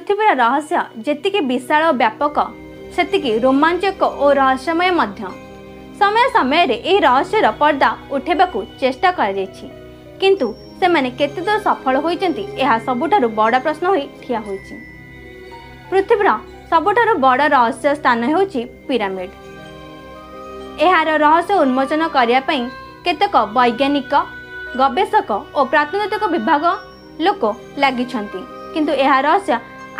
ପୃଥିବୀର ରହସ୍ୟ ଯେତିକି ବିଶାଳ ଓ ବ୍ୟାପକ, ସେତିକି ରୋମାଞ୍ଚକ ଓ ରହସ୍ୟମୟ ମଧ୍ୟ। ସମୟ ସମୟରେ ଏହି ରହସ୍ୟର ପର୍ଦ୍ଦା ଉଠାଇବାକୁ ଚେଷ୍ଟା କରାଯାଇଛି, କିନ୍ତୁ ସେମାନେ କେତେଦୂର ସଫଳ ହୋଇଛନ୍ତି ଏହା ସବୁଠାରୁ ବଡ଼ ପ୍ରଶ୍ନ ହୋଇ ଠିଆ ହୋଇଛି। ପୃଥିବୀର ସବୁଠାରୁ ବଡ଼ ରହସ୍ୟ ସ୍ଥାନ ହେଉଛି ପିରାମିଡ୍। ଏହାର ରହସ୍ୟ ଉନ୍ମୋଚନ କରିବା ପାଇଁ କେତେକ ବୈଜ୍ଞାନିକ, ଗବେଷକ ଓ ପ୍ରାତନ୍ତିକ ବିଭାଗ ଲୋକ ଲାଗିଛନ୍ତି, କିନ୍ତୁ ଏହା ରହସ୍ୟ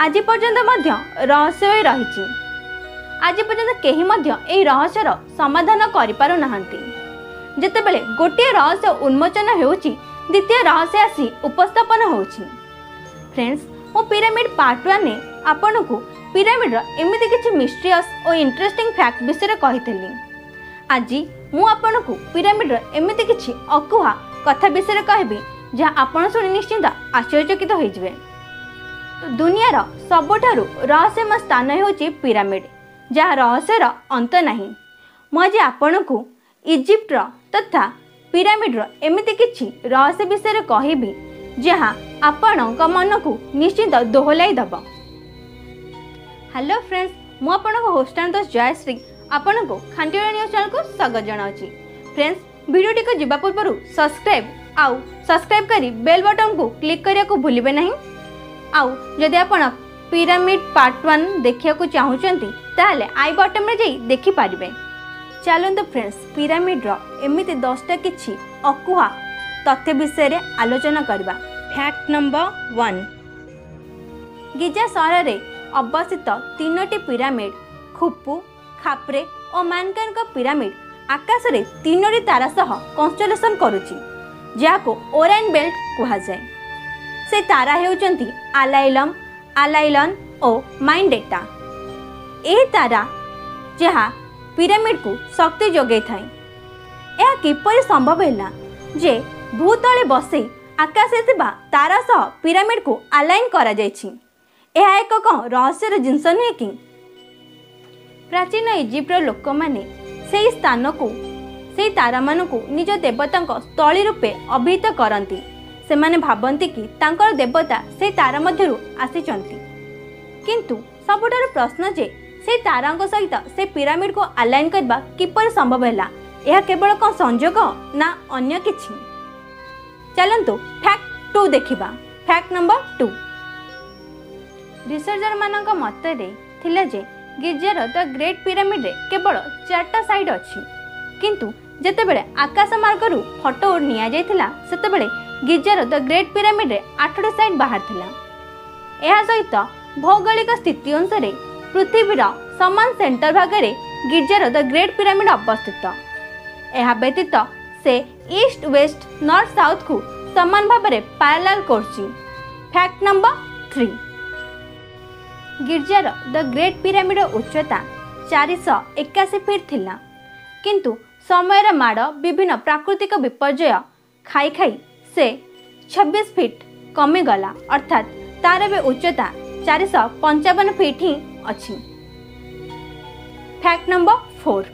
ଆଜି ପର୍ଯ୍ୟନ୍ତ ମଧ୍ୟ ରହସ୍ୟ ହୋଇ ରହିଛି। ଆଜି ପର୍ଯ୍ୟନ୍ତ କେହି ମଧ୍ୟ ଏହି ରହସ୍ୟର ସମାଧାନ କରିପାରୁନାହାନ୍ତି। ଯେତେବେଳେ ଗୋଟିଏ ରହସ୍ୟ ଉନ୍ମୋଚନ ହେଉଛି, ଦ୍ୱିତୀୟ ରହସ୍ୟ ଆସି ଉପସ୍ଥାପନ ହେଉଛି। ଫ୍ରେଣ୍ଡସ୍, ମୁଁ ପିରାମିଡ୍ ପାର୍ଟ 1ରେ ଆପଣଙ୍କୁ ପିରାମିଡ୍ର ଏମିତି କିଛି ମିଷ୍ଟ୍ରିୟସ୍ ଓ ଇଣ୍ଟରେଷ୍ଟିଂ ଫ୍ୟାକ୍ଟ ବିଷୟରେ କହିଥିଲି। ଆଜି ମୁଁ ଆପଣଙ୍କୁ ପିରାମିଡ୍ର ଏମିତି କିଛି ଅକୁହା କଥା ବିଷୟରେ କହିବି, ଯାହା ଆପଣ ଶୁଣି ନିଶ୍ଚିନ୍ତ ଆଶ୍ଚର୍ଯ୍ୟଚକିତ ହୋଇଯିବେ। ଦୁନିଆର ସବୁଠାରୁ ରହସ୍ୟମୟ ସ୍ଥାନ ହେଉଛି ପିରାମିଡ୍, ଯାହା ରହସ୍ୟର ଅନ୍ତ ନାହିଁ। ମୁଁ ଆଜି ଆପଣଙ୍କୁ ଇଜିପ୍ଟର ତଥା ପିରାମିଡ୍ର ଏମିତି କିଛି ରହସ୍ୟ ବିଷୟରେ କହିବି, ଯାହା ଆପଣଙ୍କ ମନକୁ ନିଶ୍ଚିନ୍ତ ଦୋହଲାଇ ଦେବ। ହ୍ୟାଲୋ ଫ୍ରେଣ୍ଡସ୍, ମୁଁ ଆପଣଙ୍କ ହୋଷ୍ଟ ଆଣ୍ଡ ଦୋସ୍ତ ଜୟଶ୍ରୀ ଆପଣଙ୍କୁ ଖାଣ୍ଟିଓଡ଼ା ନ୍ୟୁଜ୍ ଚ୍ୟାନେଲକୁ ସ୍ୱାଗତ ଜଣାଉଛି। ଫ୍ରେଣ୍ଡସ୍, ଭିଡ଼ିଓଟିକୁ ଯିବା ପୂର୍ବରୁ ସବସ୍କ୍ରାଇବ୍ ଆଉ ସବସ୍କ୍ରାଇବ୍ କରି ବେଲ୍ ବଟନ୍କୁ କ୍ଲିକ୍ କରିବାକୁ ଭୁଲିବେ ନାହିଁ। ଆଉ ଯଦି ଆପଣ ପିରାମିଡ୍ ପାର୍ଟ 1 ଦେଖିବାକୁ ଚାହୁଁଛନ୍ତି, ତାହେଲେ I ବଟନ୍ରେ ଯାଇ ଦେଖିପାରିବେ। ଚାଲନ୍ତୁ ଫ୍ରେଣ୍ଡସ୍, ପିରାମିଡ୍ର ଏମିତି 10ଟା କିଛି ଅକୁହା ତଥ୍ୟ ବିଷୟରେ ଆଲୋଚନା କରିବା। ଫ୍ୟାକ୍ଟ ନମ୍ବର 1, ଗିଜା ସହରରେ ଅବସ୍ଥିତ 3ଟି ପିରାମିଡ୍ ଖୁପୁ, ଖାପ୍ରେ ଓ ମାନକାରଙ୍କ ପିରାମିଡ୍ ଆକାଶରେ 3ଟି ତାରା ସହ କନଷ୍ଟଲେସନ୍ କରୁଛି, ଯାହାକୁ ଓରାଇନ୍ ବେଲ୍ଟ କୁହାଯାଏ। ସେ ତାରା ହେଉଛନ୍ତି ଆଲାଇଲମ୍, ଆଲାଇଲନ୍ ଓ ମାଇଣ୍ଡେଟା। ଏହି ତାରା ଯାହା ପିରାମିଡ୍କୁ ଶକ୍ତି ଯୋଗାଇଥାଏ। ଏହା କିପରି ସମ୍ଭବ ହେଲା ଯେ ଭୂତଳେ ବସି ଆକାଶରେ ଥିବା ତାରା ସହ ପିରାମିଡ୍କୁ ଆଲାଇନ୍ କରାଯାଇଛି? ଏହା ଏକ କ'ଣ ରହସ୍ୟର ଜିନିଷ ନୁହେଁ କି? ପ୍ରାଚୀନ ଇଜିପ୍ଟର ଲୋକମାନେ ସେହି ସ୍ଥାନକୁ, ସେହି ତାରାମାନଙ୍କୁ ନିଜ ଦେବତାଙ୍କ ସ୍ଥଳୀ ରୂପେ ଅଭିହିତ କରନ୍ତି। ସେମାନେ ଭାବନ୍ତି କି ତାଙ୍କର ଦେବତା ସେହି ତାରା ମଧ୍ୟରୁ ଆସିଛନ୍ତି। କିନ୍ତୁ ସବୁଠାରୁ ପ୍ରଶ୍ନ ଯେ ସେହି ତାରାଙ୍କ ସହିତ ସେ ପିରାମିଡ୍କୁ ଆଲାଇନ୍ କରିବା କିପରି ସମ୍ଭବ ହେଲା? ଏହା କେବଳ କ'ଣ ସଂଯୋଗ ନା ଅନ୍ୟ କିଛି? ଚାଲନ୍ତୁ ଫ୍ୟାକ୍ଟ 2 ଦେଖିବା। ଫ୍ୟାକ୍ଟ ନମ୍ବର 2, ରିସର୍ଚ୍ଚରମାନଙ୍କ ମତରେ ଥିଲା ଯେ ଗିଜାର ଦ ଗ୍ରେଟ୍ ପିରାମିଡ୍ରେ କେବଳ 4ଟା ସାଇଡ୍ ଅଛି, କିନ୍ତୁ ଯେତେବେଳେ ଆକାଶ ମାର୍ଗରୁ ଫଟୋ ନିଆଯାଇଥିଲା, ସେତେବେଳେ ଗିଜାର ଦ ଗ୍ରେଟ୍ ପିରାମିଡ୍ରେ 8ଟି ସାଇଡ୍ ବାହାରିଥିଲା। ଏହା ସହିତ ଭୌଗୋଳିକ ସ୍ଥିତି ଅନୁସାରେ ପୃଥିବୀର ସମାନ ସେଣ୍ଟର ଭାଗରେ ଗିଜାର ଦ ଗ୍ରେଟ୍ ପିରାମିଡ୍ ଅବସ୍ଥିତ। ଏହା ବ୍ୟତୀତ ସେ ଇଷ୍ଟ, ୱେଷ୍ଟ, ନର୍ଥ, ସାଉଥକୁ ସମାନ ଭାବରେ ପାରାଲାଲ କରୁଛି। ଫ୍ୟାକ୍ଟ ନମ୍ବର 3, ଗିର୍ଜାର ଦ ଗ୍ରେଟ୍ ପିରାମିଡର ଉଚ୍ଚତା 481 ଫିଟ୍ ଥିଲା, କିନ୍ତୁ ସମୟର ମାଡ଼, ବିଭିନ୍ନ ପ୍ରାକୃତିକ ବିପର୍ଯ୍ୟୟ ଖାଇ ଖାଇ ସେ 26 ଫିଟ୍ କମିଗଲା, ଅର୍ଥାତ୍ ତାର ଏବେ ଉଚ୍ଚତା 455 ଫିଟ୍ ହିଁ ଅଛି। ଫ୍ୟାକ୍ଟ ନମ୍ବର 4,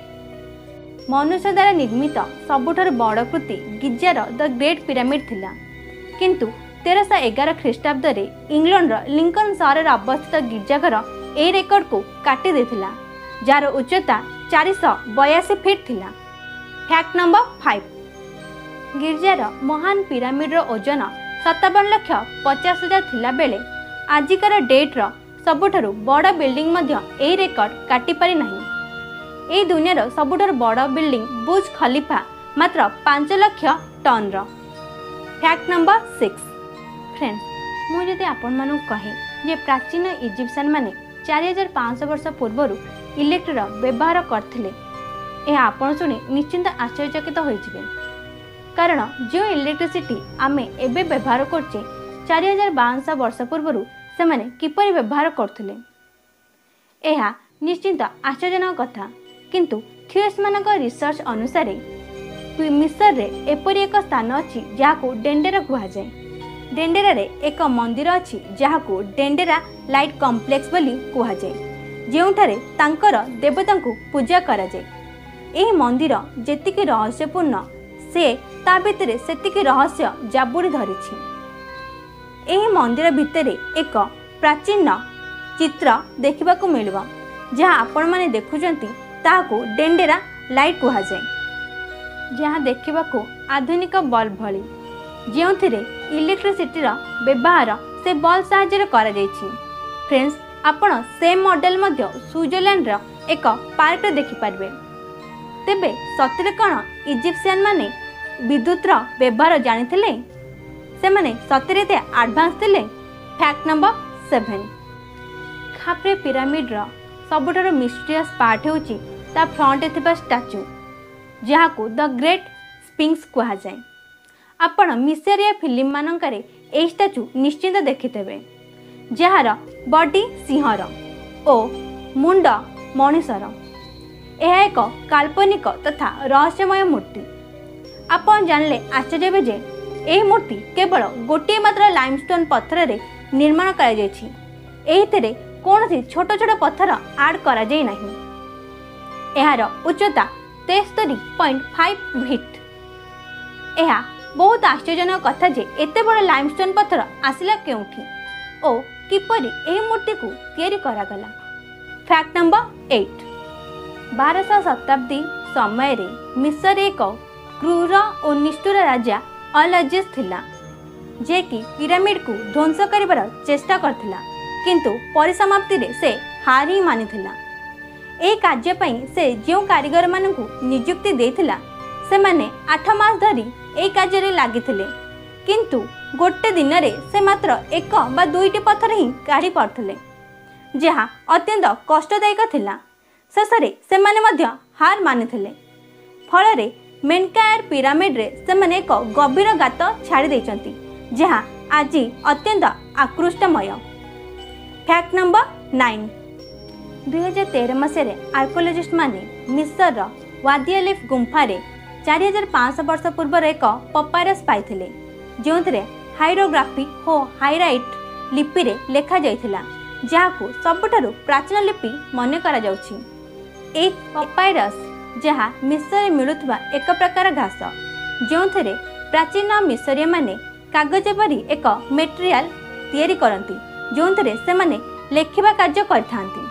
ମନୁଷ୍ୟ ଦ୍ୱାରା ନିର୍ମିତ ସବୁଠାରୁ ବଡ଼ କୃତି ଗିଜାର ଦ ଗ୍ରେଟ୍ ପିରାମିଡ୍ ଥିଲା, କିନ୍ତୁ 1311 ଖ୍ରୀଷ୍ଟାବ୍ଦରେ ଇଂଲଣ୍ଡର ଲିଙ୍କନ ସହରରେ ଅବସ୍ଥିତ ଗିର୍ଜାଘର ଏହି ରେକର୍ଡକୁ କାଟି ଦେଇଥିଲା, ଯାହାର ଉଚ୍ଚତା 482 ଫିଟ୍ ଥିଲା। ଫ୍ୟାକ୍ଟ ନମ୍ବର 5, ଗିର୍ଜାର ମହାନ ପିରାମିଡର ଓଜନ 57,50,000 ଥିଲାବେଳେ ଆଜିକାର ଡେଟ୍ର ସବୁଠାରୁ ବଡ଼ ବିଲ୍ଡିଂ ମଧ୍ୟ ଏହି ରେକର୍ଡ କାଟିପାରି ନାହିଁ। ଏହି ଦୁନିଆର ସବୁଠାରୁ ବଡ଼ ବିଲ୍ଡିଂ ବୁଜ୍ ଖଲିଫା ମାତ୍ର 5 ଲକ୍ଷ ଟନ୍ର। ଫ୍ୟାକ୍ଟ ନମ୍ବର 6, ଫ୍ରେଣ୍ଡସ୍, ମୁଁ ଯଦି ଆପଣମାନଙ୍କୁ କହେ ଯେ ପ୍ରାଚୀନ ଇଜିପ୍ସିଆନ୍ ମାନେ 4500 ବର୍ଷ ପୂର୍ବରୁ ଇଲେକ୍ଟ୍ରିର ବ୍ୟବହାର କରିଥିଲେ, ଏହା ଆପଣ ଶୁଣି ନିଶ୍ଚିନ୍ତ ଆଶ୍ଚର୍ଯ୍ୟଚକିତ ହୋଇଯିବେ। କାରଣ ଯେଉଁ ଇଲେକ୍ଟ୍ରିସିଟି ଆମେ ଏବେ ବ୍ୟବହାର କରୁଛେ, 4500 ବର୍ଷ ପୂର୍ବରୁ ସେମାନେ କିପରି ବ୍ୟବହାର କରୁଥିଲେ? ଏହା ନିଶ୍ଚିନ୍ତ ଆଶ୍ଚର୍ଯ୍ୟଜନକ କଥା। କିନ୍ତୁ ଥିଓରିଷ୍ଟମାନଙ୍କ ରିସର୍ଚ୍ଚ ଅନୁସାରେ ମିଶରରେ ଏପରି ଏକ ସ୍ଥାନ ଅଛି ଯାହାକୁ ଡେଣ୍ଡେରା କୁହାଯାଏ। ଡେଣ୍ଡେରାରେ ଏକ ମନ୍ଦିର ଅଛି ଯାହାକୁ ଡେଣ୍ଡେରା ଲାଇଟ୍ କମ୍ପ୍ଲେକ୍ସ ବୋଲି କୁହାଯାଏ, ଯେଉଁଠାରେ ତାଙ୍କର ଦେବତାଙ୍କୁ ପୂଜା କରାଯାଏ। ଏହି ମନ୍ଦିର ଯେତିକି ରହସ୍ୟପୂର୍ଣ୍ଣ, ସେ ତା ଭିତରେ ସେତିକି ରହସ୍ୟ ଜାବୁଡ଼ି ଧରିଛି। ଏହି ମନ୍ଦିର ଭିତରେ ଏକ ପ୍ରାଚୀନ ଚିତ୍ର ଦେଖିବାକୁ ମିଳିବ। ଯାହା ଆପଣମାନେ ଦେଖୁଛନ୍ତି ତାହାକୁ ଡେଣ୍ଡେରା ଲାଇଟ୍ କୁହାଯାଏ, ଯାହା ଦେଖିବାକୁ ଆଧୁନିକ ବଲ୍ବ ଭଳି, ଯେଉଁଥିରେ ଇଲେକ୍ଟ୍ରିସିଟିର ବ୍ୟବହାର ସେ ବଲ୍ବ ସାହାଯ୍ୟରେ କରାଯାଇଛି। ଫ୍ରେଣ୍ଡସ୍, ଆପଣ ସେମ୍ ମଡେଲ ମଧ୍ୟ ସୁଇଜରଲ୍ୟାଣ୍ଡର ଏକ ପାର୍କରେ ଦେଖିପାରିବେ। ତେବେ ସତରେ କ'ଣ ଇଜିପ୍ସିଆନ୍ ମାନେ ବିଦ୍ୟୁତର ବ୍ୟବହାର ଜାଣିଥିଲେ? ସେମାନେ ସତରେ ଏତେ ଆଡ଼ଭାନ୍ସ ଥିଲେ? ଫ୍ୟାକ୍ଟ ନମ୍ବର 7, ଖାଫ୍ରେ ପିରାମିଡ଼ର ସବୁଠାରୁ ମିଷ୍ଟ୍ରିୟସ୍ ପାର୍ଟ ହେଉଛି ତା ଫ୍ରଣ୍ଟରେ ଥିବା ଷ୍ଟାଚୁ, ଯାହାକୁ ଦ ଗ୍ରେଟ୍ ସ୍ପିଙ୍କ୍ସ କୁହାଯାଏ। ଆପଣ ମିଶରିଆ ଫିଲ୍ମମାନଙ୍କରେ ଏହି ଷ୍ଟାଚୁ ନିଶ୍ଚିନ୍ତ ଦେଖିଥିବେ, ଯାହାର ବଡି ସିଂହର ଓ ମୁଣ୍ଡ ମଣିଷର। ଏହା ଏକ କାଳ୍ପନିକ ତଥା ରହସ୍ୟମୟ ମୂର୍ତ୍ତି। ଆପଣ ଜାଣିଲେ ଆଶ୍ଚର୍ଯ୍ୟ ହେବେ ଯେ ଏହି ମୂର୍ତ୍ତି କେବଳ ଗୋଟିଏ ମାତ୍ର ଲାଇମଷ୍ଟୋନ୍ ପଥରରେ ନିର୍ମାଣ କରାଯାଇଛି। ଏହିଥିରେ କୌଣସି ଛୋଟ ଛୋଟ ପଥର ଆଡ଼୍ କରାଯାଇ ନାହିଁ। ଏହାର ଉଚ୍ଚତା 73.5 ଫିଟ୍। ଏହା ବହୁତ ଆଶ୍ଚର୍ଯ୍ୟଜନକ କଥା ଯେ ଏତେ ବଡ଼ ଲାଇମଷ୍ଟୋନ୍ ପଥର ଆସିଲା କେଉଁଠି ଓ କିପରି ଏହି ମୂର୍ତ୍ତିକୁ ତିଆରି କରାଗଲା। ଫ୍ୟାକ୍ଟ ନମ୍ବର 8, 1200 ଶତାବ୍ଦୀ ସମୟରେ ମିଶରରେ ଏକ କ୍ରୂର ଓ ନିଷ୍ଠୁର ରାଜା ଅଲଜିସ୍ ଥିଲା, ଯିଏକି ପିରାମିଡ଼କୁ ଧ୍ୱଂସ କରିବାର ଚେଷ୍ଟା କରିଥିଲା, କିନ୍ତୁ ପରିସମାପ୍ତିରେ ସେ ହାର ହିଁ ମାନିଥିଲା। ଏହି କାର୍ଯ୍ୟ ପାଇଁ ସେ ଯେଉଁ କାରିଗରମାନଙ୍କୁ ନିଯୁକ୍ତି ଦେଇଥିଲା, ସେମାନେ 8 ମାସ ଧରି ଏହି କାର୍ଯ୍ୟରେ ଲାଗିଥିଲେ, କିନ୍ତୁ ଗୋଟେ ଦିନରେ ସେ ମାତ୍ର 1 ବା 2ଟି ପଥର ହିଁ କାଢ଼ି ପାରୁଥିଲେ, ଯାହା ଅତ୍ୟନ୍ତ କଷ୍ଟଦାୟକ ଥିଲା। ଶେଷରେ ସେମାନେ ମଧ୍ୟ ହାର ମାନିଥିଲେ। ଫଳରେ ମେନକାୟାର ପିରାମିଡ଼ରେ ସେମାନେ ଏକ ଗଭୀର ଗାତ ଛାଡ଼ି ଦେଇଛନ୍ତି, ଯାହା ଆଜି ଅତ୍ୟନ୍ତ ଆକୃଷ୍ଟମୟ। ଫ୍ୟାକ୍ଟ ନମ୍ବର 9, 2013 ମସିହାରେ ଆର୍କୋଲୋଜିଷ୍ଟମାନେ ମିଶରର ୱାଦିଆଲିଫ୍ ଗୁମ୍ଫାରେ 4500 ବର୍ଷ ପୂର୍ବର ଏକ ପପାଇରସ୍ ପାଇଥିଲେ, ଯେଉଁଥିରେ ହାଇରୋଗ୍ରାଫି ଓ ହାଇରାଇଟ୍ ଲିପିରେ ଲେଖାଯାଇଥିଲା, ଯାହାକୁ ସବୁଠାରୁ ପ୍ରାଚୀନ ଲିପି ମନେ କରାଯାଉଛି। ଏହି ପପାଇରସ୍, ଯାହା ମିଶରରେ ମିଳୁଥିବା ଏକ ପ୍ରକାର ଘାସ, ଯେଉଁଥିରେ ପ୍ରାଚୀନ ମିଶରୀୟମାନେ କାଗଜ ପରି ଏକ ମେଟେରିଆଲ ତିଆରି କରନ୍ତି, ଯେଉଁଥିରେ ସେମାନେ ଲେଖିବା କାର୍ଯ୍ୟ କରିଥାନ୍ତି।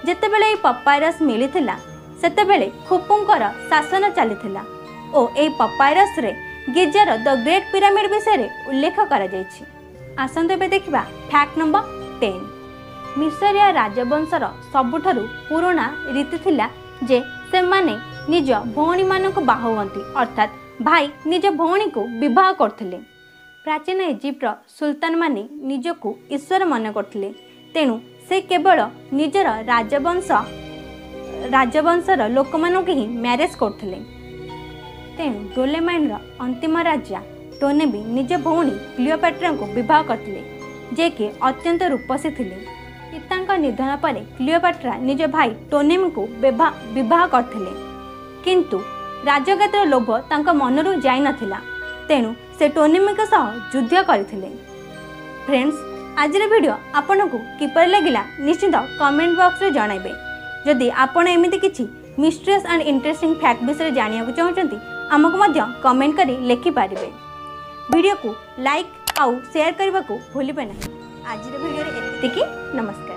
ଯେତେବେଳେ ଏହି ପପାଇରସ୍ ମିଳିଥିଲା, ସେତେବେଳେ ଖୁପୁଙ୍କର ଶାସନ ଚାଲିଥିଲା ଓ ଏହି ପପାଇରସ୍ରେ ଗିଜାର ଦ ଗ୍ରେଟ୍ ପିରାମିଡ଼ ବିଷୟରେ ଉଲ୍ଲେଖ କରାଯାଇଛି। ଆସନ୍ତୁ ଏବେ ଦେଖିବା ଫ୍ୟାକ୍ଟ ନମ୍ବର 10। ମିଶରୀୟ ରାଜବଂଶର ସବୁଠାରୁ ପୁରୁଣା ରୀତି ଥିଲା ଯେ ସେମାନେ ନିଜ ଭଉଣୀମାନଙ୍କୁ ବାହା ହୁଅନ୍ତି, ଅର୍ଥାତ୍ ଭାଇ ନିଜ ଭଉଣୀକୁ ବିବାହ କରୁଥିଲେ। ପ୍ରାଚୀନ ଇଜିପ୍ଟର ସୁଲତାନମାନେ ନିଜକୁ ଈଶ୍ୱର ମନେ କରୁଥିଲେ, ତେଣୁ ସେ କେବଳ ନିଜର ରାଜବଂଶର ଲୋକମାନଙ୍କୁ ହିଁ ମ୍ୟାରେଜ୍ କରୁଥିଲେ। ତେଣୁ ଡୋଲେମାଇନ୍ର ଅନ୍ତିମ ରାଜା ଟୋନେବି ନିଜ ଭଉଣୀ କ୍ଲିଓପାଟ୍ରାଙ୍କୁ ବିବାହ କରିଥିଲେ, ଯିଏକି ଅତ୍ୟନ୍ତ ରୂପସୀ ଥିଲେ। ପିତାଙ୍କ ନିଧନ ପରେ କ୍ଲିଓପାଟ୍ରା ନିଜ ଭାଇ ଟୋନେମିଙ୍କୁ ବିବାହ କରିଥିଲେ, କିନ୍ତୁ ରାଜଗାଦିର ଲୋଭ ତାଙ୍କ ମନରୁ ଯାଇନଥିଲା, ତେଣୁ ସେ ଟୋନେମିଙ୍କ ସହ ଯୁଦ୍ଧ କରିଥିଲେ। ଫ୍ରେଣ୍ଡସ୍, ଆଜିର ଭିଡ଼ିଓ ଆପଣଙ୍କୁ କିପରି ଲାଗିଲା ନିଶ୍ଚିତ କମେଣ୍ଟ ବକ୍ସରେ ଜଣାଇବେ। ଯଦି ଆପଣ ଏମିତି କିଛି ମିଷ୍ଟ୍ରିୟସ୍ ଆଣ୍ଡ ଇଣ୍ଟରେଷ୍ଟିଂ ଫ୍ୟାକ୍ଟ ବିଷୟରେ ଜାଣିବାକୁ ଚାହୁଁଛନ୍ତି, ଆମକୁ ମଧ୍ୟ କମେଣ୍ଟ କରି ଲେଖିପାରିବେ। ଭିଡ଼ିଓକୁ ଲାଇକ୍ ଆଉ ସେୟାର କରିବାକୁ ଭୁଲିବେ ନାହିଁ। ଆଜିର ଭିଡ଼ିଓରେ ଏତିକି। ନମସ୍କାର।